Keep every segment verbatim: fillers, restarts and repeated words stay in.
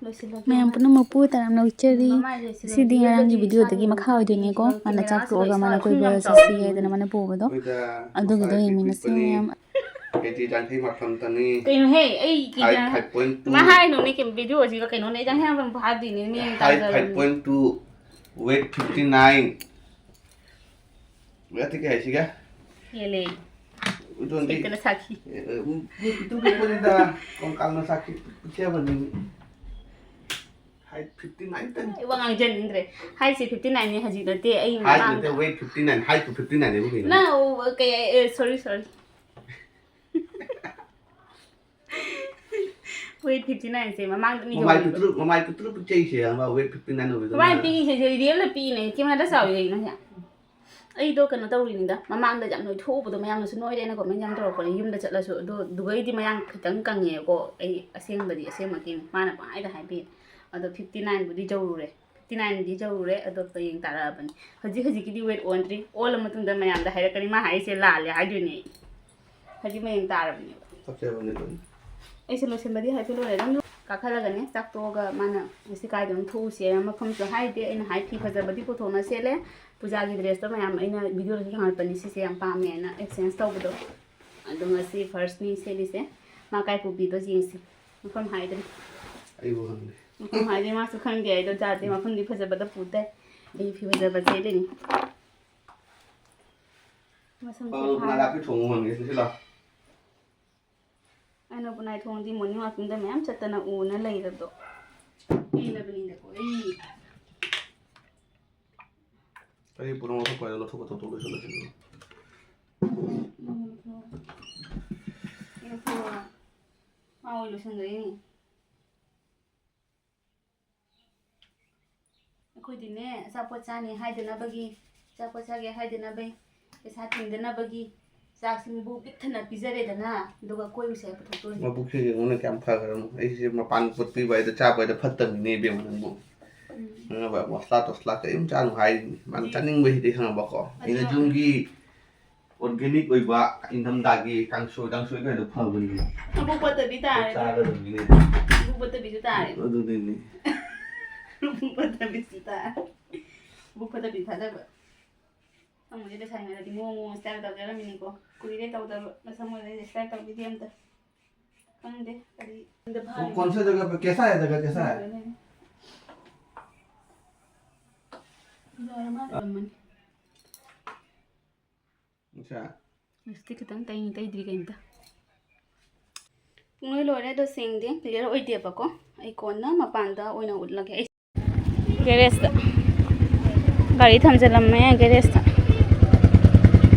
ꯃꯌꯥꯝ ꯄꯨꯝꯅꯃꯛꯄꯨ ꯇꯔꯥꯝꯅ ꯑꯣꯛꯆꯔꯤ꯫ ꯁꯤꯗꯤ ꯉꯔꯥꯡꯒꯤ ꯚꯤꯗꯤꯑꯣꯗꯒꯤ ꯃꯈꯥ ꯑꯣꯏꯗꯣꯏꯅꯦꯀꯣ꯫ ꯃꯥꯅ ꯆꯥꯛ ꯇꯣꯛꯑꯒ ꯃꯥꯅ ꯀꯣꯏꯕ ꯆꯠꯁꯤ ꯍꯥꯏꯗꯅ ꯃꯥꯅ ꯄꯨꯕꯗꯣ꯫ ꯑꯗꯨꯒꯤꯗꯣ ꯌꯦꯡꯃꯤꯟꯅꯁꯤ ꯃꯌꯥꯝ꯫ ꯀꯦꯖꯤ ꯌꯥꯡꯈꯩ ꯃꯥꯄꯟꯇꯅꯤ꯫ ꯀꯩꯅꯣꯍꯦ, ꯑꯩ ꯀꯦꯖꯤ ꯍꯥꯏꯠ ꯐꯥꯏꯚ ꯄꯣꯏꯟ ꯇꯨ꯫ ꯃꯥ ꯍꯥꯏꯅꯣꯅꯦ ꯀꯩꯅꯣ, ꯚꯤꯗꯤꯑꯣꯁꯤꯒ ꯀꯩꯅꯣꯅꯦ, ꯏꯟꯖꯥꯡ ꯍꯦꯟꯖꯥꯡ ꯐꯥꯗꯣꯏꯅꯦ ꯃꯤ ꯍꯥꯏꯠ ꯇꯥꯖꯕꯅꯤ꯫ Five point two, weight fifty nine. ꯋꯦꯠꯇꯤ ꯀꯩ ꯍꯥꯏꯁꯤꯒꯦ? ꯍꯦꯜꯂꯦ꯫ ꯎꯗꯣꯟꯗꯤ ꯁꯤꯠꯇꯅ ꯁꯥꯈꯤ꯫ ꯑꯦ, ꯑꯦ, ꯎꯝ, ꯃꯤ ꯄꯤꯛꯇ꯭ꯔꯨ ꯄꯤꯛꯄꯅꯤꯗ, ꯀꯣꯡꯀꯥꯜꯅ ꯁꯥꯈꯤ ꯄꯤꯛꯆꯕꯅꯤ꯫ ꯍꯥꯏꯠ ꯐꯤꯐꯇꯤ ꯅꯥꯏꯟ ꯇꯅꯤ꯫ ꯑꯩ ꯋꯥ ꯉꯥꯡꯖꯅꯤꯡꯗ꯭ꯔꯦ꯫ ꯍꯥꯏꯠꯁꯦ ꯐꯤꯐꯇꯤ ꯅꯥꯏꯟꯅꯤ ꯍꯧꯖꯤꯛ ꯅꯠꯇꯦ, ꯑꯩ ꯍꯥꯏꯠ ꯃꯃꯥꯡꯗ꯫ ꯅꯠꯇꯦ, ꯋꯦꯠ ꯐꯤꯐꯇꯤ ꯅꯥꯏꯟ, ꯍꯥꯏꯠꯄꯨ ꯐꯤꯐꯇꯤ ꯅꯥꯏꯟ ꯍꯥꯏꯕꯨ ꯀꯩꯅꯣ? ꯅꯪ, ꯑꯣ, ꯀꯩ, ꯑꯦ, ꯁꯣꯔꯤ, ꯁꯣꯔꯤ꯫ ꯋꯦꯠ ꯐꯤꯐꯇꯤ ꯅꯥꯏꯟꯁꯦ ꯃꯃꯥꯡꯗꯅꯤ ꯃꯃꯥꯏ ꯌꯧꯔꯤꯕ꯫ ꯄꯤꯛꯇ꯭ꯔꯨ, ꯃꯃꯥꯏ ꯄꯤꯛꯇ꯭ꯔꯨ ꯄꯤꯛꯆꯩꯁꯦ, ꯑꯃ ꯋꯦꯠ ꯐꯤꯐꯇꯤ ꯅꯥꯏꯟ ꯑꯣꯏꯕꯗꯨꯅ꯫ ꯃꯃꯥꯏ ꯄꯤꯛꯏꯁꯦ ꯔꯤꯌꯦꯜꯗ ꯄꯤꯛꯏꯅꯦ, ꯀꯦꯃꯦꯔꯥꯗ ꯆꯥꯎꯋꯤ ꯀꯩꯅꯣ ꯁꯦ? ꯑꯩꯗꯣ ꯀꯩꯅꯣ ꯇꯧꯔꯤꯅꯤꯗ, ꯃꯃꯥꯡꯗ ꯌꯥꯝ ꯅꯣꯏꯊꯣꯛꯎꯕꯗꯣ, ꯃꯌꯥꯝꯅꯁꯨ ꯅꯣꯏꯔꯦꯅ ꯀꯣꯃꯦꯟ ꯌꯥꯝ ꯇꯧꯔꯛꯄꯅꯦ ꯌꯨꯝꯗ ꯆꯠꯂꯁꯨ꯫ ꯑꯗꯣ ꯑꯗꯨꯒꯩꯗꯤ ꯃꯌꯥꯡ ꯈꯤꯇꯪ ꯀꯪꯉꯦꯕꯀꯣ꯫ ꯑꯩ ꯑꯁꯦꯡꯕꯗꯤ ꯑꯁꯦꯡꯕꯒꯤꯅꯤ, ꯃꯥꯅ ꯄꯪꯍꯥꯏꯗ ꯍꯥꯏꯕꯤꯅꯤ꯫ ꯑꯗꯣ ꯐꯤꯐꯇꯤ ꯅꯥꯏꯟꯕꯨꯗꯤ ꯌꯧꯔꯨꯔꯦ, ꯐꯤꯐꯇꯤ ꯅꯥꯏꯟꯗꯤ ꯌꯧꯔꯨꯔꯦ꯫ ꯑꯗꯣ ꯍꯌꯦꯡ ꯇꯥꯔꯛꯑꯕꯅꯤ꯫ ꯍꯧꯖꯤꯛ ꯍꯧꯖꯤꯛꯀꯤꯗꯤ ꯋꯦꯠ ꯑꯣꯟꯗ꯭ꯔꯤ, ꯑꯣꯜꯂ ꯃꯇꯨꯡꯗ ꯃꯌꯥꯝꯗ ꯍꯥꯏꯔꯛꯀꯅꯤ, ꯃꯥ ꯍꯥꯏꯔꯤꯁꯦ ꯂꯥꯜꯂꯦ ꯍꯥꯏꯗꯣꯏꯅꯦ꯫ ꯍꯧꯖꯤꯛ ꯃꯌꯦꯡ ꯇꯥꯔꯕꯅꯦꯕ꯫ ꯆꯞ ꯆꯥꯕꯅꯦ ꯂꯣꯏꯅ꯫ ꯑꯩꯁꯦ ꯂꯣꯏꯁꯤꯟꯕꯗꯤ ꯍꯥꯏꯐꯦꯠ ꯂꯣꯏꯔꯦ꯫ ꯑꯗꯨꯝ ꯀꯥꯈꯠꯂꯒꯅꯦ, ꯆꯥꯛ ꯇꯣꯛꯑꯒ ꯃꯥꯅ ꯉꯁꯤ ꯀꯥꯏꯗꯅꯣ ꯊꯣꯛꯎꯁꯦ ꯍꯥꯏꯅ ꯃꯐꯝꯁꯨ ꯍꯥꯏꯗꯦ꯫ ꯑꯩꯅ ꯍꯥꯏ ꯐꯤ ꯐꯖꯕꯗꯤ ꯄꯨꯊꯣꯛꯅ ꯁꯦꯠꯂꯦ, ꯄꯨꯖꯥꯒꯤ ꯗ꯭ꯔꯦꯁꯇꯣ ꯃꯌꯥꯝ ꯑꯩꯅ ꯚꯤꯗꯤꯑꯣꯗꯁꯨ ꯊꯥꯒꯠꯄꯅꯤ, ꯁꯤꯁꯦ ꯌꯥꯝ ꯄꯥꯝꯃꯦꯅ ꯑꯦꯛꯁꯆꯦꯟꯖ ꯇꯧꯕꯗꯣ꯫ ꯑꯗꯣ ꯉꯁꯤ ꯐꯥꯔꯁꯅꯤ ꯁꯦꯠꯂꯤꯁꯦ꯫ ꯃꯥ ꯀꯥꯏ ꯄꯨꯕꯤꯗꯣ ꯌꯦꯡꯁꯤ, ꯃꯐꯝ ꯍꯥꯏꯗꯅ꯫ ꯑꯩꯕꯨ ꯈꯪꯗꯦ꯫ ꯃꯐꯝ ꯍꯥꯏꯗꯤ ꯃꯥꯁꯨ ꯈꯪꯗꯦ ꯍꯥꯏꯗꯣ ꯖꯥꯠ ꯅꯠꯇꯦ, ꯃꯐꯝꯗꯤ ꯐꯖꯕꯗ ꯄꯨꯗꯦ꯫ ꯑꯩ ꯐꯤ ꯐꯖꯕ ꯁꯦꯠꯂꯤꯅꯤ꯫ ꯃꯁꯝꯁꯦ ꯑꯧ, ꯐꯥꯔꯦ꯫ ꯃꯅꯥꯛꯀꯤ ꯊꯣꯡ ꯍꯣꯟꯒꯦ, ꯁꯤ ꯂꯥꯎ꯫ ꯑꯩꯅ ꯄꯨꯅꯥꯏ ꯊꯣꯡꯗꯤ ꯃꯣꯔꯅꯤꯡ ꯋꯥꯛꯀꯤꯡꯗ ꯃꯌꯥꯝ ꯆꯠꯇꯅ ꯎꯅ ꯂꯩꯔꯕꯗꯣ꯫ ꯄꯦꯜꯂꯕꯅꯤꯗꯀꯣ ꯑꯩ꯫ ꯑꯩ ꯄꯨꯔꯥ ꯃꯊꯛ ꯄꯥꯏꯔ ꯂꯧꯊꯣꯛ ꯂꯧꯊꯣꯛ ꯂꯣꯏꯁꯤꯜꯂꯁꯤ꯫ ꯃꯥ ꯑꯣꯏ ꯂꯣꯏꯁꯤꯟꯈ꯭ꯔꯦꯅꯦ꯫ ꯑꯩꯈꯣꯏꯗꯤꯅꯦ, ꯑꯆꯥꯄꯣꯠ ꯆꯥꯅꯤ ꯍꯥꯏꯗꯅꯕꯒꯤ, ꯑꯆꯥꯄꯣꯠ ꯆꯥꯒꯦ ꯍꯥꯏꯗꯅꯕꯒꯤ, ꯄꯩꯁꯥ ꯇꯤꯡꯗꯅꯕꯒꯤ ꯆꯥꯛꯁꯤꯡꯕꯨ ꯄꯤꯛ ꯊꯟꯅ ꯄꯤꯖꯔꯦꯗꯅ, ꯑꯗꯨꯒ ꯀꯣꯏꯔꯨꯁꯦ ꯍꯥꯏ ꯄꯨꯊꯣꯛꯇꯣꯔꯤ꯫ ꯃꯕꯨꯛꯁꯦ ꯌꯦꯡꯉꯨꯅꯦ ꯀꯌꯥꯝ ꯐꯈ꯭ꯔꯕꯅꯣ꯫ ꯑꯩꯁꯦ ꯃꯄꯥꯟ ꯄꯣꯠ ꯄꯤꯕ ꯍꯥꯏꯗ ꯆꯥꯕ ꯍꯥꯏꯗ ꯐꯠꯇꯕꯅꯤꯅꯦ ꯏꯕꯦꯝꯃ ꯅꯪꯕꯨ꯫ ꯎꯝ꯫ ꯅꯪꯅꯕ ꯃꯁꯂꯥ ꯇꯣꯁꯂꯥ ꯀꯔꯤꯝ ꯆꯥꯅꯨ ꯍꯥꯏꯔꯤꯅꯤ꯫ ꯃꯥꯅ ꯎꯝ꯫ ꯆꯥꯅꯤꯡꯕ ꯍꯤꯗꯤ ꯈꯪꯉꯕꯀꯣ꯫ ꯑꯩꯅ ꯑꯗꯣ ꯌꯨꯝꯒꯤ organic ꯑꯣꯏꯕ ꯏꯪꯊꯝꯊꯥꯒꯤ ꯀꯥꯡꯁꯣꯏ, ꯀꯥꯡꯁꯣꯏ ꯀꯩꯗꯣ ꯐꯕꯅꯤꯅꯦ꯫ ꯃꯕꯨꯛ ꯐꯠꯇꯕꯤ ꯇꯥꯔꯦ꯫ ꯆꯥꯒꯗꯕꯅꯤꯅꯦ꯫ ꯃꯕꯨꯛ ꯐꯠꯇꯕꯤꯁꯨ ꯇꯥꯔꯦ꯫ ꯑꯗꯨꯅꯤꯅꯦ꯫ ꯂꯨꯄꯨ ꯐꯠꯇꯕꯤꯁꯨ ꯇꯥꯔꯦ꯫ ꯂꯨꯄꯨ ꯐꯠꯇꯕꯤ ꯊꯥꯗꯕ꯫ ꯈꯪꯕꯨꯗꯤ ꯂꯩꯁꯥꯔꯤꯉꯩꯗꯗꯤ ꯃꯑꯣꯡ ꯃꯑꯣꯡ style ꯇꯧꯖꯔꯝꯃꯤꯅꯤꯀꯣ꯫ ꯀꯨꯏꯔꯦ ꯇꯧꯗꯕ꯫ ꯃꯁꯝ ꯑꯣꯏꯔꯦ style ꯇꯧꯕꯤꯗꯦ ꯑꯝꯇ꯫ ꯈꯪꯗꯦ ꯀꯔꯤ꯫ कौन सा जगह पे, कैसा है जगह, कैसा है? ꯐꯖꯔ ꯃꯥꯜꯂꯦ꯫ ꯑꯃꯅꯤ꯫ ꯑꯠꯁꯥ꯫ ꯂꯤꯞꯁꯇꯤꯛ ꯈꯤꯇꯪ ꯇꯩꯅꯤ, ꯇꯩꯗ꯭ꯔꯤ ꯀꯩꯝꯇ꯫ ꯄꯨꯡꯂꯣꯏ ꯂꯣꯏꯔꯦ ꯑꯗꯣ ꯁꯦꯡꯗꯦ, clear ꯑꯣꯏꯗꯦꯕꯀꯣ꯫ ꯑꯩ ꯀꯣꯟꯅ ꯃꯄꯥꯟꯗ ꯑꯣꯏꯅ ꯎꯠꯂꯒꯦ꯫ ꯑꯩ garage ꯇ ꯒꯥꯔꯤ ꯊꯝꯖꯤꯜꯂꯝꯃꯦ garage ꯇ꯫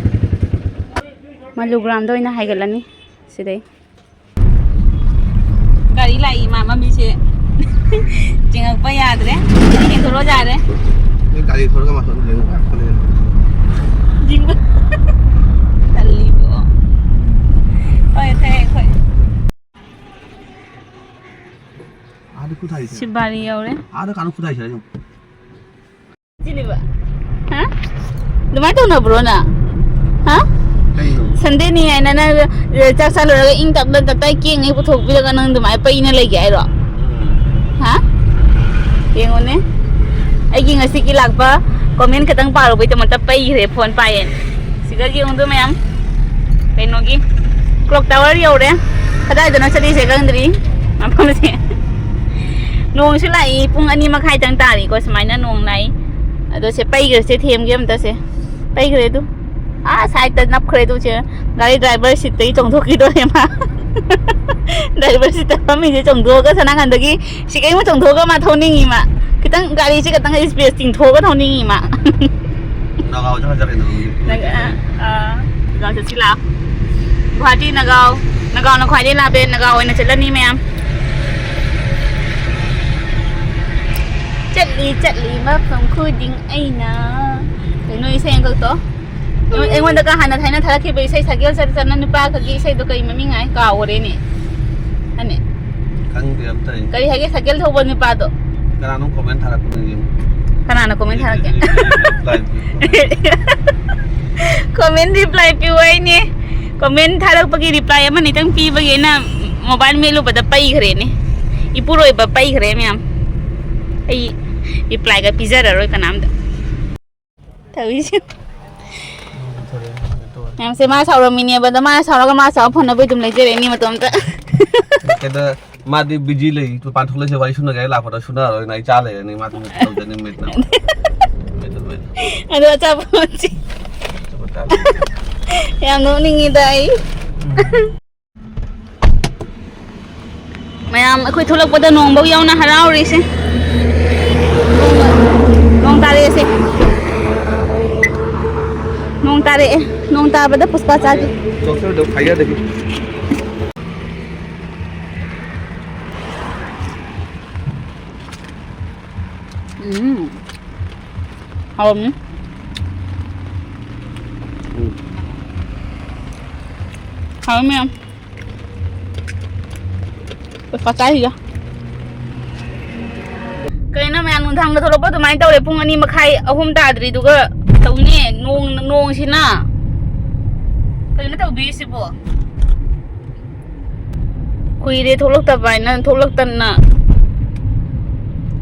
ꯃꯂꯨꯒ꯭ꯔꯥꯝꯗ ꯑꯣꯏꯅ ꯍꯥꯏꯒꯠꯂꯅꯤ ꯁꯤꯗꯩ꯫ ꯒꯥꯔꯤ ꯂꯥꯛꯏ ꯃꯥ ꯃꯃꯤꯁꯦ꯫ ꯆꯤꯡꯉꯛꯄ ꯌꯥꯗ꯭ꯔꯦ꯫ ꯌꯦꯡꯊꯣꯔꯛꯑꯣ ꯌꯥꯔꯦ꯫ ꯅꯣꯏ ꯒꯥꯔꯤ ꯊꯧꯔꯒ ꯃꯇꯣꯟ ꯌꯦꯡꯉꯨ ꯉꯥꯛꯄꯅꯦ꯫ ꯌꯦꯡꯕ꯫ ꯇꯜꯂꯤꯕꯣ꯫ ꯍꯣꯏ, ꯐꯩ, ꯑꯩꯈꯣꯏ꯫ ꯑꯥꯗ ꯈꯨꯠ ꯍꯥꯏꯁꯦ꯫ ꯁꯤꯕꯥꯔꯤ ꯌꯧꯔꯦ꯫ ꯑꯥꯗ ꯀꯥꯟꯅ ꯈꯨꯠ ꯍꯥꯏꯁꯦ ꯍꯥꯏꯌꯨ꯫ ꯁꯤꯅꯦꯕ꯫ ꯍꯥ? ꯑꯗꯨꯃꯥꯏꯅ ꯇꯧꯅꯕ꯭ꯔꯣ ꯅꯪ? ꯍꯥ? ꯀꯩꯅꯣ? Sunday ꯅꯤ ꯍꯥꯏꯅ ꯅꯪ, ꯑ, ꯆꯥꯛ ꯆꯥ ꯂꯣꯏꯔꯒ ꯏꯪ ꯇꯞꯅ ꯇꯞꯇꯥꯏ ꯀꯦꯡꯉꯩ ꯄꯨꯊꯣꯛꯄꯤꯔꯒ ꯅꯪ ꯑꯗꯨꯃꯥꯏꯅ ꯄꯩꯅ ꯂꯩꯒꯦ ꯍꯥꯏꯔꯣ? ꯎꯝ꯫ ꯍꯥ? ꯌꯦꯡꯉꯨꯅꯦ꯫ ꯑꯩꯒꯤ ꯉꯁꯤꯒꯤ ꯂꯥꯛꯄ comment ꯈꯛꯇꯪ ꯄꯥꯔꯨꯕꯩꯗꯃꯛꯇ ꯄꯩꯈ꯭ꯔꯦ phone ꯄꯥꯏꯌꯦꯅ꯫ ꯁꯤꯒ ꯌꯦꯡꯉꯨꯗꯣ ꯃꯌꯥꯝ꯫ ꯀꯩꯅꯣꯒꯤ clock tower ꯌꯧꯔꯦ꯫ ꯀꯗꯥꯏꯗꯅꯣ ꯆꯠꯂꯤꯁꯦ ꯈꯪꯗ꯭ꯔꯤ꯫ ꯃꯐꯝꯁꯦ꯫ ꯅꯣꯡꯁꯨ ꯂꯥꯛꯏ꯫ ꯄꯨꯡ ꯑꯅꯤ ꯃꯈꯥꯏꯗꯪ ꯇꯥꯔꯤꯀꯣ ꯁꯨꯃꯥꯏꯅ ꯅꯣꯡ ꯂꯥꯛꯏ꯫ ꯑꯗꯣ ꯁꯦ ꯄꯩꯈ꯭ꯔꯁꯦ, ꯊꯦꯝꯒꯦ ꯑꯝꯇ ꯁꯦ꯫ ꯄꯩꯈ꯭ꯔꯦ ꯑꯗꯨ꯫ ꯑꯥ, side ꯇ ꯅꯞꯈ꯭ꯔꯦ ꯑꯗꯨ ꯆꯦ꯫ ꯒꯥꯔꯤ driver seat ꯇꯒꯤ ꯆꯣꯡꯊꯣꯛꯈꯤꯗꯣꯔꯦ ꯃꯥ꯫ Driver seat ꯇ ꯐꯝꯃꯤꯁꯦ ꯆꯣꯡꯊꯣꯛꯑꯒ ꯁꯅꯥꯀꯟꯗꯒꯤ seat ꯑꯃ ꯆꯣꯡꯊꯣꯛꯑꯒ ꯃꯥ ꯊꯧꯅꯤꯡꯉꯤ ꯃꯥ꯫ ꯈꯤꯇꯪ ꯒꯥꯔꯤꯁꯦ ꯈꯤꯇꯪ space ꯆꯤꯡꯊꯣꯛꯑꯒ ꯊꯧꯅꯤꯡꯉꯤ ꯃꯥ꯫ ꯅꯒꯥꯎ ꯆꯠꯈ꯭ꯔꯦ ꯅꯪ꯫ ꯅꯪ, ꯑ, ꯑ, ꯅꯒꯥꯎ ꯆꯠꯁꯤ ꯂꯥꯛꯑꯣ꯫ ꯒꯨꯍꯥꯇꯤ ꯅꯒꯥꯎ꯫ ꯅꯒꯥꯎꯅ ꯈ꯭ꯋꯥꯏꯗꯩ ꯂꯥꯞꯄꯦ꯫ ꯅꯒꯥꯎ ꯑꯣꯏꯅ ꯆꯠꯂꯅꯤ ꯃꯌꯥꯝ꯫ ꯆꯠꯂꯤ, ꯆꯠꯂꯤ ꯃꯐꯝ ꯈꯨꯗꯤꯡ ꯑꯩꯅ꯫ ꯀꯩꯅꯣ ꯏꯁꯩ ꯑꯃꯈꯛꯇꯣ? ꯑꯩꯉꯣꯟꯗꯒ ꯍꯥꯟꯅ ꯊꯥꯏꯅ ꯊꯥꯔꯛꯈꯤꯕ ꯏꯁꯩ ꯁꯥꯏꯀꯦꯜ ꯆꯠ ꯆꯠꯅ ꯅꯨꯄꯥ ꯈꯛꯀꯤ ꯏꯁꯩꯗꯣ ꯀꯩ ꯃꯃꯤꯡ ꯍꯥꯏ? ꯀꯥꯎꯒ꯭ꯔꯦꯅꯦ꯫ ꯍꯅꯦ꯫ ꯈꯪꯗꯦ ꯑꯝꯇ ꯑꯩ꯫ ꯀꯔꯤ ꯍꯥꯏꯒꯦ ꯁꯥꯏꯀꯦꯜ ꯊꯧꯕ ꯅꯨꯄꯥꯗꯣ? ꯀꯅꯥꯅꯣ comment ꯊꯥꯔꯛꯄꯅꯣ ꯌꯦꯡꯉꯨ꯫ ꯀꯅꯥꯅ comment ꯊꯥꯔꯛꯀꯦ? Comment reply ꯄꯤꯌꯨ꯫ Comment reply ꯄꯤꯌꯨ ꯍꯥꯏꯅꯦ꯫ Comment ꯊꯥꯔꯛꯄꯒꯤ reply ꯑꯃ ꯅꯤꯇꯪ ꯄꯤꯕꯒꯤ ꯑꯩꯅ mobile ꯃꯦꯠꯂꯨꯕꯗ ꯄꯩꯈ꯭ꯔꯦꯅꯦ꯫ ꯏꯄꯨꯔꯣꯏꯕ ꯄꯩꯈ꯭ꯔꯦ ꯃꯌꯥꯝ꯫ ꯑꯩ ꯔꯤꯄ꯭ꯂꯥꯏꯒ ꯄꯤꯖꯔꯔꯣꯏ ꯀꯅꯥꯝꯇ꯫ ꯇꯧꯔꯤꯁꯦ꯫ ꯃꯌꯥꯝꯁꯦ ꯃꯥ ꯁꯥꯎꯔꯝꯃꯤꯅꯦꯕ, ꯑꯗꯣ ꯃꯥ ꯁꯥꯎꯔꯒ ꯃꯥ ꯁꯥꯎ ꯐꯅꯕ ꯑꯗꯨꯝ ꯂꯩꯖꯔꯛꯏꯅꯤ ꯃꯇꯣꯝꯇ꯫ ꯀꯩꯗ ꯃꯥꯗꯤ ꯕꯤꯖꯤ ꯂꯩ, ꯃꯄꯥꯟ ꯊꯣꯛꯂꯛꯏꯁꯦ ꯋꯥꯔꯤ ꯁꯨꯅꯒꯦ ꯂꯥꯛꯄꯗ ꯁꯨꯅꯔꯣꯏꯅ ꯑꯩ ꯆꯥ ꯂꯩꯔꯅꯤ, ꯃꯥꯗꯤ ꯇꯧꯖꯅꯤꯡꯕ ꯃꯤꯠꯅ꯫ ꯃꯤꯠꯅ, ꯃꯤꯠꯅ꯫ ꯑꯗꯣ ꯑꯆꯥꯄꯣꯠꯁꯤ꯫ ꯑꯆꯥꯄꯣꯠ ꯆꯥ ꯂꯩ꯫ ꯌꯥꯝ ꯅꯣꯛꯅꯤꯡꯉꯤꯗ ꯑꯩ꯫ ꯎꯝ꯫ ꯃꯌꯥꯝ ꯑꯩꯈꯣꯏ ꯊꯣꯛꯂꯛꯄꯗ ꯅꯣꯡꯐꯧ ꯌꯥꯎꯅ ꯍꯔꯥꯎꯔꯤꯁꯦ꯫ ꯅꯣꯡ ꯇꯥꯔꯛꯑꯦꯁꯦ꯫ ꯅꯣꯡ ꯇꯥꯔꯛꯑꯦ꯫ ꯅꯣꯡ ꯇꯥꯕꯗ ꯄꯨꯁꯄꯥ ꯆꯥꯒꯦ꯫ ꯆꯣꯀꯔꯗꯣ ꯐꯥꯏꯌꯔꯗꯒꯤ꯫ ꯎꯝ꯫ ꯍꯥꯎꯔꯝꯅꯤ꯫ ꯎꯝ꯫ ꯍꯥꯎꯔꯝꯅꯤ ꯌꯥꯝ꯫ ꯄꯩꯁꯥ ꯆꯥꯏꯁꯤꯒ꯫ ꯀꯩꯅꯣ ꯃꯌꯥꯝ ꯅꯨꯡꯗꯥꯡꯗ ꯊꯣꯛꯂꯛꯄ ꯑꯗꯨꯃꯥꯏꯅ ꯇꯧꯔꯦ꯫ ꯄꯨꯡ ꯑꯅꯤ ꯃꯈꯥꯏ, ꯑꯍꯨꯝ ꯇꯥꯗ꯭ꯔꯤꯗꯨꯒ ꯇꯧꯅꯦ꯫ ꯅꯣꯡ-, ꯅꯣꯡꯁꯤꯅ ꯀꯩꯅꯣ ꯇꯧꯕꯤꯔꯤꯁꯤꯕꯣ? ꯀꯨꯏꯔꯦ ꯊꯣꯛꯂꯛꯇꯕ ꯍꯥꯏꯅ ꯊꯣꯛꯂꯛꯇꯅ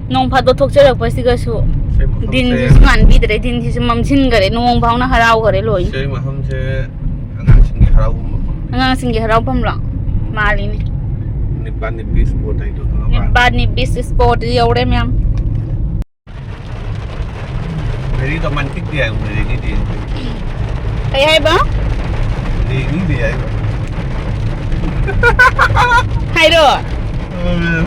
ꯅꯣꯡ ꯐꯥꯗꯣꯛ ꯊꯣꯛꯆꯔꯛꯄꯁꯤꯒꯁꯨ ꯁꯤ ꯃꯐꯝꯁꯦ ꯗꯤꯟꯁꯤꯁꯨ ꯉꯥꯟꯕꯤꯗ꯭ꯔꯦ, ꯗꯤꯟꯁꯤꯁꯨ ꯃꯝꯁꯤꯟꯈꯔꯦ, ꯅꯣꯡ ꯐꯥꯎꯅ ꯍꯔꯥꯎꯈꯔꯦ ꯂꯣꯏꯅ꯫ ꯁꯤ ꯃꯐꯝꯁꯦ ꯑꯉꯥꯡꯁꯤꯡꯒꯤ ꯍꯔꯥꯎꯕ ꯃꯐꯝꯅꯤ꯫ ꯑꯉꯥꯡꯁꯤꯡꯒꯤ ꯍꯔꯥꯎꯐꯝꯂꯣ? ꯃꯥꯜꯂꯤꯅꯦ꯫ ꯅꯤꯄꯥ ꯅꯤꯄꯤ ꯁ꯭ꯄꯣꯔꯠ ꯍꯥꯏꯗꯣ ꯈꯪꯉꯕ? ꯅꯤꯄꯥ ꯅꯤꯄꯤ ꯁ꯭ꯄꯣꯔꯠ ꯌꯧꯔꯦ ꯃꯌꯥꯝ꯫ Very romantic day ꯍꯥꯏꯕ, rainy day꯫ ꯀꯩ ꯍꯥꯏꯕ? Rainy day ꯍꯥꯏꯕ꯫ ꯍꯥꯏꯔꯣ꯫ ꯎꯝ꯫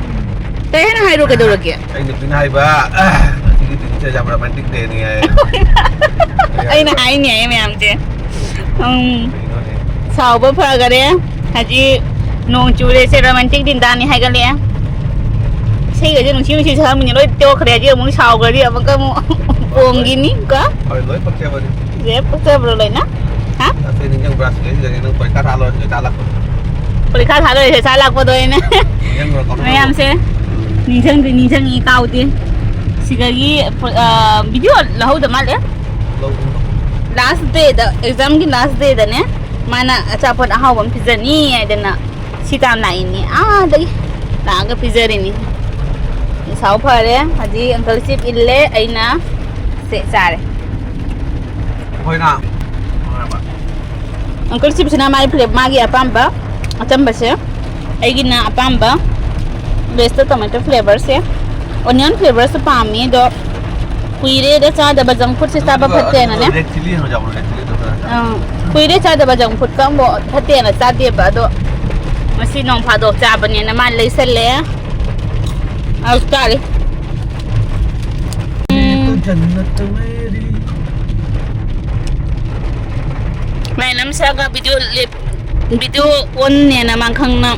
ꯀꯩ ꯍꯥꯏꯅ ꯍꯥꯏꯔꯣ, ꯀꯩꯗꯧꯔꯒꯦ? ꯑꯩ ꯅꯨꯄꯤꯅ ꯍꯥꯏꯕ, "ꯑ, ꯉꯁꯤꯒꯤ ꯗꯤꯟꯁꯦ ꯌꯥꯝ romantic dayꯅꯤ" ꯍꯥꯏ꯫ ꯑꯩꯅ ꯍꯥꯏꯅꯦ ꯃꯌꯥꯝꯁꯦ꯫ ꯎꯝ꯫ ꯀꯩꯅꯣꯅꯦ? ꯁꯥꯎꯕ ꯐꯈꯔꯦ꯫ ꯍꯧꯖꯤꯛ ꯅꯣꯡ ꯆꯨꯔꯦ, ꯁꯦ romantic ꯗꯤꯟ ꯇꯥꯅꯤ ꯍꯥꯏꯒꯠꯂꯛꯑꯦ꯫ ꯏꯁꯩꯒꯁꯦ ꯅꯨꯡꯁꯤ ꯅꯨꯡꯁꯤ ꯁꯛꯑꯝꯃꯤꯅꯦ, ꯂꯣꯏ ꯇꯣꯛꯈ꯭ꯔꯦ꯫ ꯍꯧꯖꯤꯛ ꯑꯃꯨꯛ ꯁꯥꯎꯈ꯭ꯔꯗꯤ ꯑꯃꯨꯛꯀ ꯑꯃꯨꯛ ꯄꯣꯡꯈꯤꯅꯤ ꯀꯣ? ꯍꯣꯏ, ꯂꯣꯏ ꯄꯛꯆꯕꯅꯤ꯫ ꯁꯦ ꯄꯛꯆꯕ꯭ꯔꯣ ꯂꯣꯏꯅ? ꯍꯥ? ꯑꯁ, ꯑꯩ ꯅꯤꯡꯁꯤꯡꯕ꯭ꯔꯥ? ꯁꯤꯗꯩꯁꯤꯗꯒꯤ ꯅꯪ ꯄꯔꯤꯈꯥ ꯊꯥ ꯂꯣꯏꯔꯒ ꯆꯥ ꯂꯥꯛꯄꯗꯣ꯫ ꯄꯔꯤꯈꯥ ꯊꯥ ꯂꯣꯏꯔꯦ, ꯆꯥ ꯂꯥꯛꯄꯗꯣ ꯑꯩꯅ꯫ ꯅꯤꯡꯁꯤꯡꯕ꯭ꯔꯥ ꯀꯥꯎꯊꯣꯛꯈ꯭ꯔꯕꯣ? ꯃꯌꯥꯝꯁꯦ ꯅꯤꯡꯁꯤꯡꯗꯤ ꯅꯤꯡꯁꯤꯡꯉꯤ, ꯀꯥꯎꯗꯦ꯫ ꯁꯤꯗꯒꯤ, ꯑ, video ꯂꯧꯍꯧꯗ ꯃꯥꯜꯂꯦ꯫ ꯂꯧꯕꯅꯤ꯫ Last dayꯗ, examꯒꯤ last dayꯗꯅꯦ, ꯃꯥꯅ ꯑꯆꯥꯄꯣꯠ ꯑꯍꯥꯎꯕ ꯑꯃ ꯄꯤꯖꯅꯤ ꯍꯥꯏꯗꯅ ꯁꯤ ꯇꯥꯟ ꯂꯥꯛꯏꯅꯤ꯫ ꯑꯥꯗꯒꯤ ꯂꯥꯛꯑꯒ ꯄꯤꯖꯔꯤꯅꯤ꯫ ꯁꯥꯎ ꯐꯔꯦ꯫ ꯍꯧꯖꯤꯛ ꯑꯪꯀꯜ ꯆꯤꯞ ꯏꯜꯂꯦ, ꯑꯩꯅ ꯁꯦ ꯆꯥꯔꯦ꯫ ꯑꯩꯈꯣꯏꯅ ꯑꯪꯀꯜ ꯆꯤꯞꯁꯤꯅ ꯃꯥꯒꯤ ꯐ꯭ꯂꯦ-, ꯃꯥꯒꯤ ꯑꯄꯥꯝꯕ ꯑꯆꯝꯕꯁꯦ, ꯑꯩꯒꯤꯅ ꯑꯄꯥꯝꯕ ꯕꯦꯁꯇ ꯇꯣꯃꯦꯇꯣ ꯐ꯭ꯂꯦꯕꯔꯁꯦ, ꯑꯣꯅꯤꯌꯟ ꯐ꯭ꯂꯦꯕꯔꯁꯨ ꯄꯥꯝꯃꯤ, ꯑꯗꯣ ꯀꯨꯏꯔꯦꯗ ꯆꯥꯗꯕ ꯖꯪ ꯐꯨꯗꯁꯦ ꯆꯥꯕ ꯑꯗꯨꯒ ꯐꯠꯇꯦꯅꯅꯦ꯫ ꯑꯗꯨꯒ ꯔꯦꯗ ꯆꯤꯂꯤ ꯑꯃ ꯌꯥꯎꯕꯅꯦ, ꯔꯦꯗ ꯆꯤꯂꯤꯗꯣ ꯈꯔ ꯆꯥꯎ꯫ ꯑꯪ, ꯀꯨꯏꯔꯦ ꯆꯥꯗꯕ ꯖꯪ ꯐꯨꯗꯀ ꯑꯃꯨꯛ ꯐꯠꯇꯦꯅ ꯆꯥꯗꯦꯕ, ꯑꯗꯣ ꯉꯁꯤ ꯅꯣꯡ ꯐꯥꯗꯣꯛ ꯆꯥꯕꯅꯦꯅ ꯃꯥ ꯂꯩꯁꯜꯂꯦ꯫ ꯑꯗꯨ ꯆꯥꯔꯤ꯫ ꯎꯝ꯫ ꯖꯟꯅꯠ ꯃꯦꯔꯤ꯫ ꯃꯥꯏ ꯅꯝꯁꯥꯒ ꯚꯤꯗꯤꯑꯣ ꯂꯦꯞ-, ꯚꯤꯗꯤꯑꯣ ꯑꯣꯟꯅꯦꯅ ꯃꯥ ꯈꯪꯅ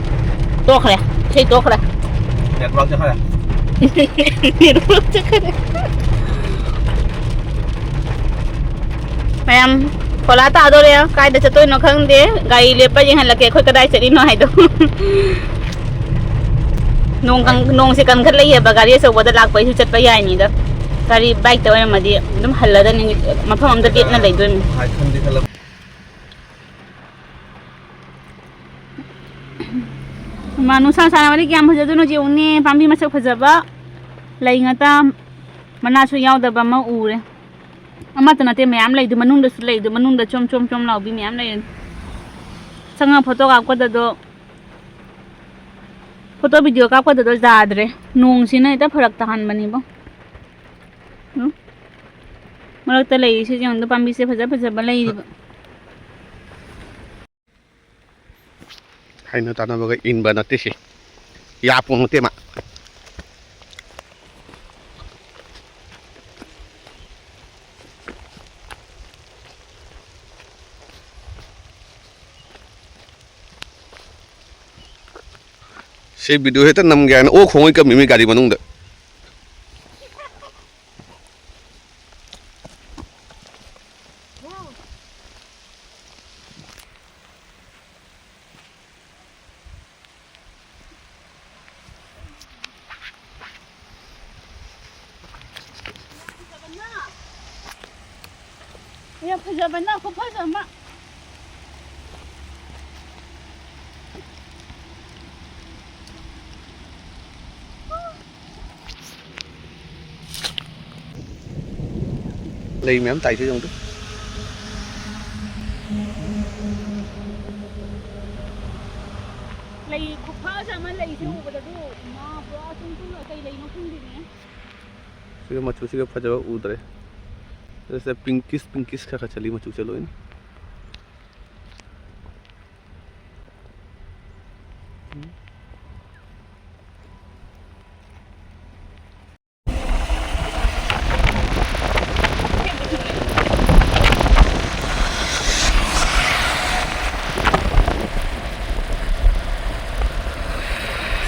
ꯇꯣꯛꯈ꯭ꯔꯦ꯫ ꯏꯁꯩ ꯇꯣꯛꯈ꯭ꯔꯦ꯫ ꯅꯦꯠꯋꯥꯔꯛ ꯆꯠꯈ꯭ꯔꯦ꯫ ꯅꯦꯠꯋꯥꯔꯛ ꯆꯠꯈ꯭ꯔꯦ꯫ ꯃꯌꯥꯝ ꯐꯣꯂꯥ ꯇꯥꯗꯣꯔꯦ꯫ ꯀꯥꯏꯗ ꯆꯠꯇꯣꯏꯅꯣ ꯈꯪꯗꯦ꯫ ꯒꯥꯔꯤ ꯂꯦꯞꯄ ꯌꯦꯡꯍꯜꯂꯛꯀꯦ ꯑꯩꯈꯣꯏ ꯀꯗꯥꯏ ꯆꯠꯂꯤꯅꯣ ꯍꯥꯏꯗꯣ꯫ ꯅꯣꯡ ꯀꯪ-, ꯅꯣꯡꯁꯦ ꯀꯟꯈꯠꯂꯛꯑꯦꯕ, ꯒꯥꯔꯤ ꯑꯆꯧꯕꯗ ꯂꯥꯛꯄꯩꯁꯨ ꯆꯠꯄ ꯌꯥꯏꯅꯤꯗ꯫ ꯒꯥꯔꯤ ꯕꯥꯏꯛꯇ ꯑꯣꯏꯔꯝꯃꯗꯤ ꯑꯗꯨꯝ ꯍꯜꯂꯗꯅꯤ, ꯃꯐꯝ ꯑꯝꯗ ꯂꯦꯞꯅ ꯂꯩꯗꯣꯏꯅꯤ꯫ ꯍꯥꯏ ꯈꯟꯗꯤ ꯈꯜꯂꯝ-, ꯃꯥ ꯅꯨꯡꯁꯥ ꯁꯥꯔꯕꯗꯤ ꯀꯌꯥꯝ ꯐꯖꯗꯣꯏꯅꯣ ꯌꯦꯡꯉꯨꯅꯦ꯫ ꯄꯥꯝꯕꯤ ꯃꯁꯛ ꯐꯖꯕ, ꯂꯩ ꯉꯥꯇꯥ, ꯃꯅꯥꯁꯨ ꯌꯥꯎꯗꯕ ꯑꯃ ꯎꯔꯦ꯫ ꯑꯃꯠꯇ ꯅꯠꯇꯦ, ꯃꯌꯥꯝ ꯂꯩꯗꯨ, ꯃꯅꯨꯡꯗꯁꯨ ꯂꯩꯗꯨ, ꯃꯅꯨꯡꯗ ꯆꯣꯝ ꯆꯣꯝ ꯆꯣꯝ ꯂꯥꯎꯕꯤ ꯃꯌꯥꯝ ꯂꯩꯔꯦ꯫ ꯆꯪꯉ ꯐꯣꯇꯣ ꯀꯥꯞꯀꯗꯗꯣ, ꯐꯣꯇꯣ ꯚꯤꯗꯤꯑꯣ ꯀꯥꯞꯀꯗꯗꯣ ꯌꯥꯗ꯭ꯔꯦ꯫ ꯅꯣꯡꯁꯤꯅ ꯍꯦꯛꯇ ꯐꯔꯛ ꯇꯥꯍꯟꯕꯅꯤꯕꯣ꯫ ꯎꯝ? ꯃꯔꯛꯇ ꯂꯩꯔꯤꯁꯤ ꯌꯦꯡꯉꯨꯗ, ꯄꯥꯝꯕꯤꯁꯦ ꯐꯖ ꯐꯖꯕ ꯂꯩꯔꯤꯕ꯫ ꯍꯥꯏꯅ ꯇꯥꯟꯅꯕꯒ ꯏꯟꯕ ꯅꯠꯇꯦ ꯁꯤ꯫ ꯌꯥꯄꯣ ꯅꯠꯇꯦ ꯃꯥ꯫ ꯁꯤ ꯚꯤꯗꯤꯑꯣ ꯍꯦꯛꯇ ꯅꯝꯒꯦ ꯍꯥꯏꯅ ꯑꯣꯛ ꯈꯣꯡꯉꯩ ꯀꯝꯃꯤꯃꯤ ꯒꯥꯔꯤ ꯃꯅꯨꯡꯗ꯫ ꯌꯥꯝ ꯐꯖꯕꯅ ꯈꯨꯐꯖ ꯑꯃ꯫ ꯂꯩ ꯃꯌꯥꯝ ꯇꯥꯏꯁꯦ ꯌꯦꯡꯉꯨ꯫ ꯂꯩ ꯈꯨꯐꯖ ꯑꯃ, ꯂꯩꯁꯦ ꯎꯕꯗ ꯑꯗꯨ ꯏꯃꯥ, ꯄꯨꯔꯥ ꯇꯨꯡ ꯇꯨꯡ ꯀꯩ ꯂꯩꯅꯣ ꯈꯪꯗꯦꯅꯦ꯫ ꯁꯤꯒ ꯃꯆꯨꯁꯤꯒ ꯐꯖꯕ ꯎꯗ꯭ꯔꯦ꯫ ꯁꯤꯗ ꯄꯤꯡꯀꯤꯁ ꯄꯤꯡꯀꯤꯁ ꯈꯔ ꯈꯔ ꯆꯠꯂꯤ ꯃꯆꯨꯁꯦ ꯂꯣꯏꯅ꯫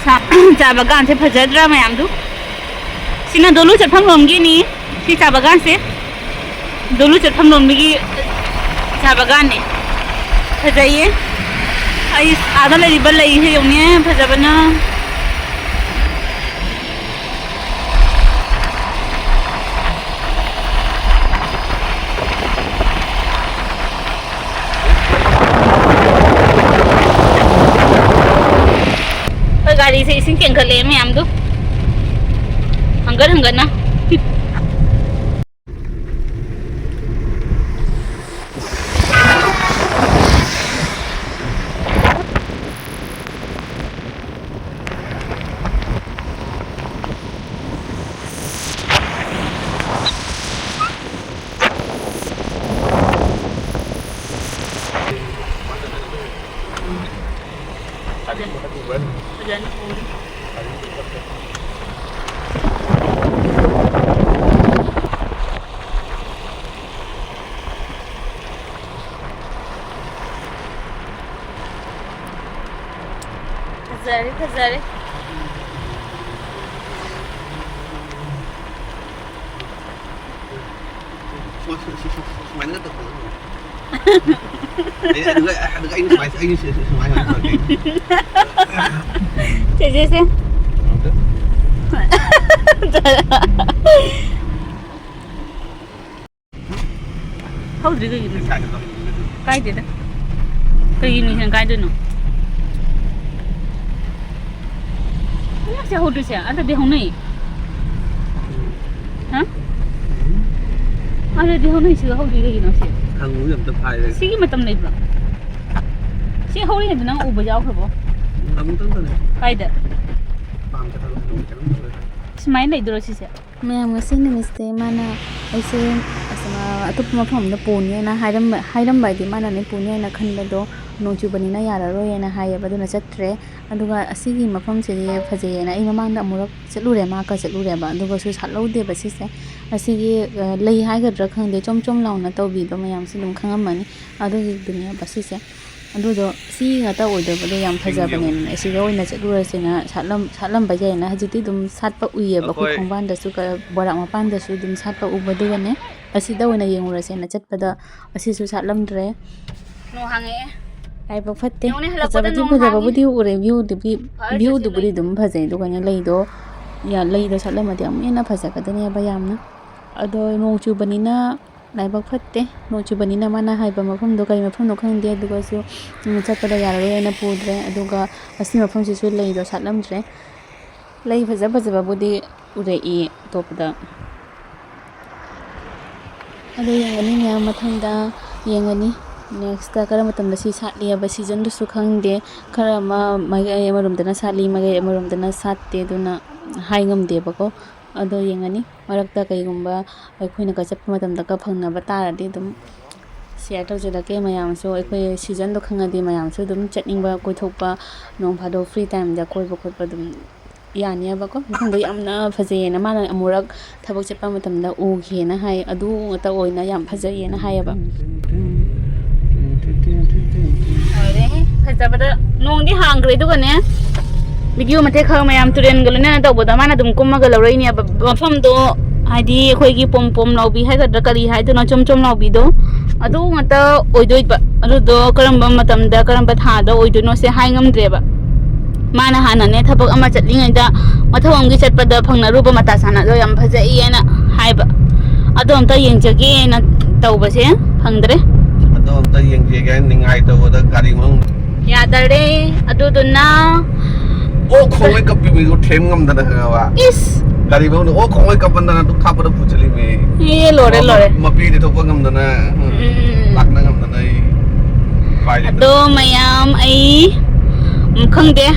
ꯆꯥ-, ꯆꯥ ꯕꯒꯥꯟꯁꯦ ꯐꯖꯗ꯭ꯔꯥ ꯃꯌꯥꯝꯗꯨ? ꯁꯤꯅ ꯗꯣꯂꯨ ꯆꯠꯐꯝ ꯂꯣꯝꯒꯤꯅꯤ, ꯁꯤ ꯆꯥ ꯕꯒꯥꯟꯁꯦ꯫ ꯗꯣꯂꯨ ꯆꯠꯐꯝ ꯂꯣꯝꯗꯒꯤ ꯆꯥ ꯕꯒꯥꯟꯅꯦ꯫ ꯐꯖꯩꯌꯦ꯫ ꯑꯩ ꯑꯥꯗ ꯂꯩꯔꯤꯕ ꯂꯩꯁꯦ ꯌꯦꯡꯉꯨꯅꯦ, ꯐꯖꯕꯅ꯫ ꯑꯩꯈꯣꯏ ꯒꯥꯔꯤꯁꯦ ꯏꯁꯤꯡ ꯆꯦꯟꯈꯠꯂꯛꯑꯦ ꯃꯌꯥꯝꯗꯨ꯫ ꯍꯪꯒꯠ ꯍꯪꯒꯠꯅ꯫ ꯐꯖꯔꯦ, ꯐꯖꯔꯦ꯫ ꯁꯨꯃꯥꯏꯅ ꯇꯧꯕ꯫ ꯑꯩ-, ꯑꯗꯨꯒ, ꯑꯗꯨꯒ ꯑꯩꯅ ꯁꯨꯃꯥꯏꯅ, ꯑꯩꯅ ꯁꯤ-, ꯁꯤ-, ꯁꯨꯃꯥꯏꯅ ꯇꯧꯔꯛꯀꯦ꯫ ꯆꯦꯆꯦꯁꯦ꯫ ꯍꯧꯗ꯭ꯔꯤ ꯀꯩꯒꯤꯅꯣ? ꯀꯥꯏꯗꯦꯗ꯫ ꯀꯩꯒꯤꯅꯣ ꯍꯦꯟ ꯀꯥꯏꯗꯣꯏꯅꯣ? ꯀꯌꯥꯁꯦ ꯍꯧꯗ꯭ꯔꯤꯁꯦ? ꯑꯗꯨꯗꯤ ꯍꯧꯅꯩ꯫ ꯍꯥ? ꯑꯗꯨꯗꯤ ꯍꯧꯅꯩꯁꯤꯒ ꯍꯧꯗ꯭ꯔꯤ ꯀꯩꯒꯤꯅꯣ ꯁꯤ? ꯍꯪꯉꯨ ꯑꯝꯇ ꯐꯥꯏꯔꯦ꯫ ꯁꯤꯒꯤ ꯃꯇꯝ ꯂꯩꯕ꯭ꯔꯣ? ꯁꯤ ꯍꯧꯔꯤꯉꯩꯗ ꯅꯪ ꯎꯕ ꯌꯥꯎꯈ꯭ꯔꯕꯣ? ꯑꯃꯨꯛꯇꯪꯗꯅꯦ꯫ ꯀꯥꯏꯗ? ꯄꯥꯝ ꯆꯠꯄꯗ ꯅꯣꯡ ꯈꯤꯇꯪ ꯇꯧꯔꯦ꯫ ꯁꯨꯃꯥꯏꯅ ꯂꯩꯗꯣꯏꯔꯣ ꯁꯤꯁꯦ? ꯃꯌꯥꯝ, ꯉꯁꯤ ꯅꯨꯃꯤꯠꯁꯦ ꯃꯥꯅ ꯑꯩꯁꯦ ꯑꯁ, ꯑꯇꯣꯞꯄ ꯃꯐꯝ ꯑꯃꯗ ꯄꯨꯅꯤ ꯍꯥꯏꯅ ꯍꯥꯏꯔꯝꯕ, ꯍꯥꯏꯔꯝꯕ ꯍꯥꯏꯗꯤ ꯃꯥꯅꯅꯦ ꯄꯨꯅꯤ ꯍꯥꯏꯅ ꯈꯟꯕꯗꯣ ꯅꯣꯡ ꯆꯨꯕꯅꯤꯅ ꯌꯥꯔꯔꯣꯏ ꯍꯥꯏꯅ ꯍꯥꯏꯌꯦꯕ, ꯑꯗꯨꯅ ꯆꯠꯇ꯭ꯔꯦ꯫ ꯑꯗꯨꯒ ꯑꯁꯤꯒꯤ ꯃꯐꯝꯁꯤꯗꯤ ꯐꯖꯩꯌꯦꯅ ꯑꯩ ꯃꯃꯥꯡꯗ ꯑꯃꯨꯔꯛ ꯆꯠꯂꯨꯔꯦ, ꯃꯥꯒ ꯆꯠꯂꯨꯔꯦꯕ, ꯑꯗꯨꯒꯁꯨ ꯁꯥꯠꯍꯧꯗꯦꯕ ꯁꯤꯁꯦ꯫ ꯑꯁꯤꯒꯤ, ꯑ, ꯂꯩ ꯍꯥꯏꯒꯗ꯭ꯔꯥ ꯈꯪꯗꯦ, ꯆꯣꯝ ꯆꯣꯝ ꯂꯥꯎꯅ ꯇꯧꯕꯤꯗꯣ ꯃꯌꯥꯝꯁꯨ ꯑꯗꯨꯝ ꯈꯪꯉꯝꯃꯅꯤ꯫ ꯑꯗꯨꯒꯤꯗꯨꯅꯦꯕ ꯁꯤꯁꯦ꯫ ꯑꯗꯨꯗꯣ ꯁꯤ ꯉꯥꯛꯇ ꯑꯣꯏꯗꯕꯗꯣ ꯌꯥꯝ ꯐꯖꯕꯅꯦꯅ ꯑꯁꯤꯗ ꯑꯣꯏꯅ ꯆꯠꯂꯨꯔꯁꯦꯅ ꯁꯥꯠꯂꯝ-, ꯁꯥꯠꯂꯝꯕ ꯌꯥꯏꯅ ꯍꯧꯖꯤꯛꯇꯤ ꯑꯗꯨꯝ ꯁꯥꯠꯄ ꯎꯏꯌꯦꯕ꯫ ꯑꯩꯈꯣꯏ ꯑꯩꯈꯣꯏ ꯈꯣꯡꯕꯥꯟꯗꯁꯨ ꯀ-, ꯕꯣꯔꯥꯛ ꯃꯄꯥꯟꯗꯁꯨ ꯑꯗꯨꯝ ꯁꯥꯠꯄ ꯎꯕꯗꯨꯒꯅꯦ꯫ ꯑꯁꯤꯗ ꯑꯣꯏꯅ ꯌꯦꯡꯉꯨꯔꯁꯦꯅ ꯆꯠꯄꯗ ꯑꯁꯤꯁꯨ ꯁꯥꯠꯂꯝꯗ꯭ꯔꯦ꯫ ꯅꯣꯡ ꯍꯥꯡꯉꯛꯑꯦ꯫ ꯂꯥꯏꯕꯛ ꯐꯠꯇꯦ꯫ ꯌꯦꯡꯉꯨꯅꯦ, ꯍꯜꯂꯛꯄꯗ ꯐꯖꯕꯗꯤ ꯅꯣꯡ ꯐꯖꯕꯕꯨꯗꯤ ꯍꯥꯡꯉꯦ꯫ ꯎꯔꯦ, ꯚ꯭ꯌꯨꯗꯨꯗꯤ, ꯐꯔꯦ, ꯆꯠꯁꯤ ꯚ꯭ꯌꯨꯗꯨꯕꯨꯗꯤ ꯂꯩ꯫ ꯑꯗꯨꯝ ꯐꯖꯩ꯫ ꯑꯗꯨꯒꯅꯦ ꯂꯩꯗꯣ, ꯌꯥ-, ꯂꯩꯗꯣ ꯁꯥꯠꯂꯝꯃꯗꯤ ꯑꯃꯨꯛ ꯍꯦꯟꯅ ꯐꯖꯒꯗꯣꯏꯅꯦꯕ ꯌꯥꯝꯅ꯫ ꯑꯗꯣ ꯅꯣꯡ ꯆꯨꯕꯅꯤꯅ ꯂꯥꯏꯕꯛ ꯐꯠꯇꯦ꯫ ꯅꯣꯡ ꯆꯨꯕꯅꯤꯅ ꯃꯥꯅ ꯍꯥꯏꯕ ꯃꯐꯝꯗꯣ ꯀꯔꯤ ꯃꯐꯝꯅꯣ ꯈꯪꯗꯦ꯫ ꯑꯗꯨꯒꯁꯨ, ꯎꯝ, ꯆꯠꯄꯗ ꯌꯥꯔꯔꯣꯏ ꯍꯥꯏꯅ ꯄꯨꯗ꯭ꯔꯦ꯫ ꯑꯗꯨꯒ ꯑꯁꯤ ꯃꯐꯝꯁꯤꯁꯨ ꯂꯩꯗꯣ ꯁꯥꯠꯂꯝꯗ꯭ꯔꯦ꯫ ꯂꯩ ꯐꯖ ꯐꯖꯕꯕꯨꯗꯤ ꯎꯔꯛꯏ ꯑꯇꯣꯞꯄꯗ꯫ ꯑꯗꯨ ꯌꯦꯡꯒꯅꯤ ꯃꯌꯥꯝ, ꯃꯊꯪꯗ ꯌꯦꯡꯒꯅꯤ꯫ Next ꯀꯔꯝꯕ ꯃꯇꯝꯗ ꯁꯤ ꯁꯥꯠꯂꯤ ꯍꯥꯏꯕ seasonꯗꯨꯁꯨ ꯈꯪꯗꯦ꯫ ꯈꯔ ꯑꯃ ꯃꯥꯏꯀꯩ ꯑꯃꯔꯣꯝꯗꯅ ꯁꯥꯠꯂꯤ, ꯃꯥꯏꯀꯩ ꯑꯃꯔꯣꯝꯗꯅ ꯁꯥꯠꯇꯦ, ꯑꯗꯨꯅ ꯍꯥꯏ ꯉꯝꯗꯦꯕꯀꯣ꯫ ꯑꯗꯣ ꯌꯦꯡꯒꯅꯤ꯫ ꯃꯔꯛꯇ ꯀꯩꯒꯨꯝꯕ ꯑꯩꯈꯣꯏꯅꯒ ꯆꯠꯄ ꯃꯇꯝꯗꯒ ꯐꯪꯅꯕ ꯇꯥꯔꯗꯤ ꯑꯗꯨꯝ share ꯇꯧꯖꯔꯛꯀꯦ꯫ ꯃꯌꯥꯝꯁꯨ ꯑꯩꯈꯣꯏ seasonꯗꯣ ꯈꯪꯉꯗꯤ ꯃꯌꯥꯝꯁꯨ ꯑꯗꯨꯝ ꯆꯠꯅꯤꯡꯕ, ꯀꯣꯏꯊꯣꯛꯄ, ꯅꯣꯡ ꯐꯥꯗꯣꯛ free timeꯗ ꯀꯣꯏꯕ ꯈꯣꯠꯄ ꯑꯗꯨꯝ ꯌꯥꯅꯦꯕꯀꯣ꯫ ꯃꯐꯝꯗꯣ ꯌꯥꯝꯅ ꯐꯖꯩꯌꯦꯅ ꯃꯥꯅ ꯑꯃꯨꯔꯛ ꯊꯕꯛ ꯆꯠꯄ ꯃꯇꯝꯗ ꯎꯈꯤꯅ ꯍꯥꯏ꯫ ꯑꯗꯨ ꯉꯥꯛꯇ ꯑꯣꯏꯅ ꯌꯥꯝ ꯐꯖꯩꯌꯦꯅ ꯍꯥꯏꯌꯦꯕ꯫ ꯂꯣꯏꯔꯦꯍꯦ, ꯐꯖꯕꯗ꯫ ꯅꯣꯡꯗꯤ ꯍꯥꯡꯈ꯭ꯔꯦ, ꯑꯗꯨꯒꯅꯦ, video ꯃꯇꯦꯛ ꯈꯔ ꯃꯌꯥꯝ ꯇꯨꯔꯦꯟꯒ ꯂꯣꯏꯅꯅ ꯇꯧꯕꯗ ꯃꯥꯅ ꯑꯗꯨꯝ ꯀꯨꯝꯃꯒ ꯂꯧꯔꯛꯏꯅꯦꯕ꯫ ꯃꯐꯝꯗꯣ ꯍꯥꯏꯗꯤ ꯑꯩꯈꯣꯏꯒꯤ ꯄꯣꯝ ꯄꯣꯝ ꯂꯥꯎꯕꯤ ꯍꯥꯏꯒꯗ꯭ꯔꯥ, ꯀꯔꯤ ꯍꯥꯏꯗꯣꯏꯅꯣ, ꯆꯣꯝ ꯆꯣꯝ ꯂꯥꯎꯕꯤꯗꯣ, ꯑꯗꯨ ꯉꯥꯛꯇ ꯑꯣꯏꯗꯣꯏꯕ꯫ ꯑꯗꯨꯗꯣ ꯀꯔꯝꯕ ꯃꯇꯝꯗ ꯀꯔꯝꯕ ꯊꯥꯗ ꯑꯣꯏꯗꯣꯏꯅꯣꯁꯦ ꯍꯥꯏ ꯉꯝꯗ꯭ꯔꯦꯕ꯫ ꯃꯥꯅ ꯍꯥꯟꯅꯅꯦ ꯊꯕꯛ ꯑꯃ ꯆꯠꯂꯤꯉꯩꯗ ꯃꯊꯧ ꯑꯃꯒꯤ ꯆꯠꯄꯗ ꯐꯪꯅꯔꯨꯕ ꯃꯇꯥ ꯆꯥꯅꯗꯣ ꯌꯥꯝ ꯐꯖꯩꯌꯦꯅ ꯍꯥꯏꯕ꯫ ꯑꯗꯣ ꯑꯝꯇ ꯌꯦꯡꯖꯒꯦꯅ ꯇꯧꯕꯁꯦ ꯐꯪꯗ꯭ꯔꯦ꯫ ꯑꯗꯣ ꯑꯝꯇ ꯌꯦꯡꯖꯒꯦ ꯍꯥꯏꯅ ꯅꯤꯡꯉꯥꯏ ꯇꯧꯕꯗ ꯒꯥꯔꯤ ꯃꯅꯨꯡꯗ ꯌꯥꯗꯔꯦ꯫ ꯑꯗꯨꯗꯨꯅ ꯑꯣ, ꯈꯣꯡꯉꯩ ꯀꯞꯄꯤ ꯃꯤꯗꯣ ꯊꯦꯝ ꯉꯝꯗꯅ ꯈꯪꯉꯕ? ꯏꯁ! ꯒꯥꯔꯤ ꯃꯅꯨꯡꯗ ꯑꯣꯛ ꯈꯣꯡꯉꯩ ꯀꯞꯄꯟꯗꯅ ꯑꯗꯨꯝ ꯈꯥꯞꯄꯗ ꯄꯨꯁꯤꯜꯂꯤꯃꯤ꯫ ꯑꯦ, ꯂꯣꯏꯔꯦ, ꯂꯣꯏꯔꯦ꯫ ꯃꯄꯤꯗꯤ ꯊꯣꯛꯄ ꯉꯝꯗꯅ, ꯎꯝ, ꯎꯝ꯫ ꯂꯥꯛꯅ ꯉꯝꯗꯅ ꯑꯩ ꯎꯄꯥꯏ ꯂꯩꯇ꯭ꯔꯦ꯫ ꯑꯗꯣ ꯃꯌꯥꯝ, ꯑꯩ, ꯎꯝ, ꯈꯪꯗꯦ꯫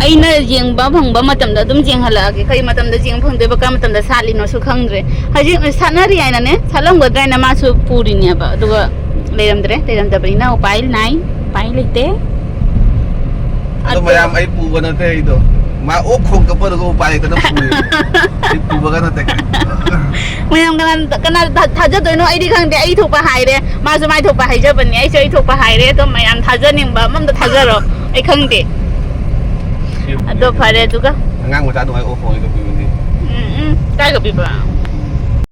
ꯑꯩꯅ ꯌꯦꯡꯕ ꯐꯪꯕ ꯃꯇꯝꯗ ꯑꯗꯨꯝ ꯌꯦꯡꯍꯜꯂꯛꯑꯒꯦ꯫ ꯀꯔꯤ ꯃꯇꯝꯗ ꯌꯦꯡꯕ ꯐꯪꯗꯣꯏꯕ, ꯀꯔꯝꯕ ꯃꯇꯝꯗ ꯁꯥꯠꯂꯤꯅꯣꯁꯨ ꯈꯪꯗ꯭ꯔꯦ꯫ ꯍꯧꯖꯤꯛ ꯁꯥꯠꯅꯔꯤ ꯍꯥꯏꯅꯅꯦ, ꯁꯥꯠꯂꯝꯒꯗ꯭ꯔꯥ ꯍꯥꯏꯅ ꯃꯥꯁꯨ ꯄꯨꯔꯤꯅꯦꯕ, ꯑꯗꯨꯒ ꯂꯩꯔꯝꯗ꯭ꯔꯦ꯫ ꯂꯩꯔꯝꯗꯕꯅꯤꯅ ꯎꯄꯥꯏ ꯅꯥꯏ, ꯎꯄꯥꯏ ꯂꯩꯇꯦ꯫ ꯑꯗꯣ ꯑꯗꯣ ꯃꯌꯥꯝ, ꯑꯩ ꯄꯨꯕ ꯅꯠꯇꯦ ꯑꯩꯗꯣ꯫ ꯃꯥ ꯑꯣꯛ ꯈꯣꯡ ꯀꯞꯄꯗꯨꯒ ꯎꯄꯥꯏ ꯂꯩꯇꯅ ꯄꯨꯔꯤ꯫ ꯑꯩ ꯄꯨꯕꯒ ꯅꯠꯇꯦ꯫ ꯃꯌꯥꯝ ꯀꯅꯥ, ꯀꯅꯥ ꯊꯥ-, ꯊꯥꯖꯗꯣꯏꯅꯣ? ꯑꯩꯗꯤ ꯈꯪꯗꯦ꯫ ꯑꯩ ꯊꯣꯛꯄ ꯍꯥꯏꯔꯦ, ꯃꯥꯁꯨ ꯃꯥꯏ ꯊꯣꯛꯄ ꯍꯥꯏꯖꯕꯅꯤ, ꯑꯩꯁꯨ ꯑꯩ ꯊꯣꯛꯄ ꯍꯥꯏꯔꯦ꯫ ꯑꯗꯣ ꯃꯌꯥꯝ ꯊꯥꯖꯅꯤꯡꯕ ꯑꯃ ꯑꯝꯇ ꯊꯥꯖꯔꯣ, ꯑꯩ ꯈꯪꯗꯦ꯫ ꯑꯗꯣ ꯐꯔꯦ, ꯑꯗꯨꯒ ꯑꯉꯥꯡ ꯃꯆꯥ ꯑꯗꯨꯃꯥꯏꯅ ꯑꯣꯛ ꯈꯣꯡꯉꯩ ꯀꯞꯄꯤꯕꯅꯤ꯫ ꯎꯝ, ꯎꯝ꯫ ꯀꯥꯏ ꯀꯞꯄꯤꯕ?